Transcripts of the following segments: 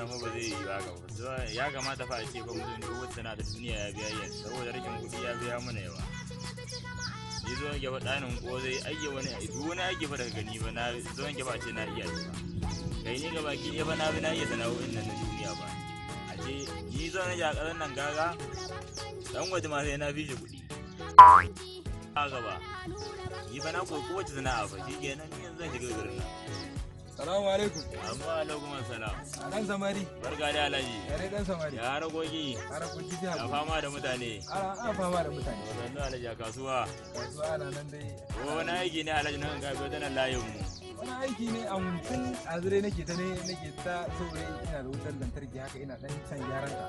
Wannan fa ba zai yi ba ga ba. Ya kamata fa a ce fa mutum duk wata sana'a da duniya ya biya yanzu, saboda rashin kuɗi ya biya mana yawa. Ni zo nake fa ɗanin ƙosai ayya wani duk wani aiki fa daga gani ba na zo nake fa a ce na iya shi ba. Kai ni gaba ki ɗaya fa na bi na iya sana'o'in nan na duniya ba. A ce ni zo nake a ƙasar nan gaga ɗan waje ma sai na fi shi kuɗi. A gaba. Ni fa na koyi kowace sana'a fa shi kenan ni yanzu zan shiga garin nan. Salamu alaikum. Amma alaikum assalam. Dan samari. Barka da Alhaji. Yare dan samari. Ya harakoki. Harakoki sai Ya hakuri. fama da mutane. Ana fama da mutane. Sannu Alhaji a kasuwa. Kasuwa ana nan dai. Ko wani aiki ne Alhaji nan ga biyo tana layin mu. Wani aiki ne a tun azure nake ta ne nake ta saurayi ina da wutar lantarki haka ina dan can gyaran ta.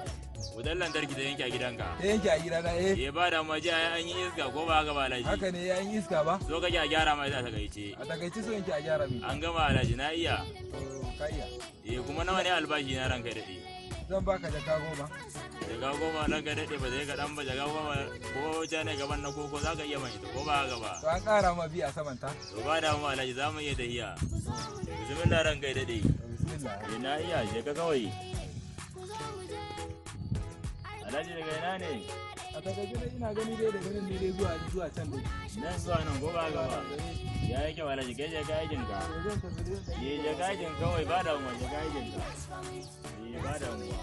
Wutar lantarki ta yanke a gidanka. Ta yanke a gidana eh. Eh ba da ma ji an yi iska ko ba haka ba Alhaji. Haka ne ya yi iska ba? So kake a gyara mai ta takaice. A takaice so yanke a gyara min. An gama Alhaji na iya. To ka iya. Eh kuma nawa ne albashi na ranka daɗe. Zan baka jaka 10. Jaka 10 ranka daɗe ba zai kaɗan ba jaka 10 ko wuce ne gaban na koko za ka iya mai ita ko ba haka ba. To an ƙara ma biyu a saman ta. To ba da mu Alhaji za mu iya tahiya. Bismillah ranka daɗe. To bismillah. Eh na iya je ka kawai. Alhaji daga ina ne? A takaice dai ina gani dai daga nan ne dai zuwa can dai. Nan zuwa nan ko ba haka ba? Ya yi kyau Alhaji kai je ka aikin ka. To zan tafi dai. Eh je ka aikin kawai ba damuwa je ka aikin ka. Eh ba damuwa.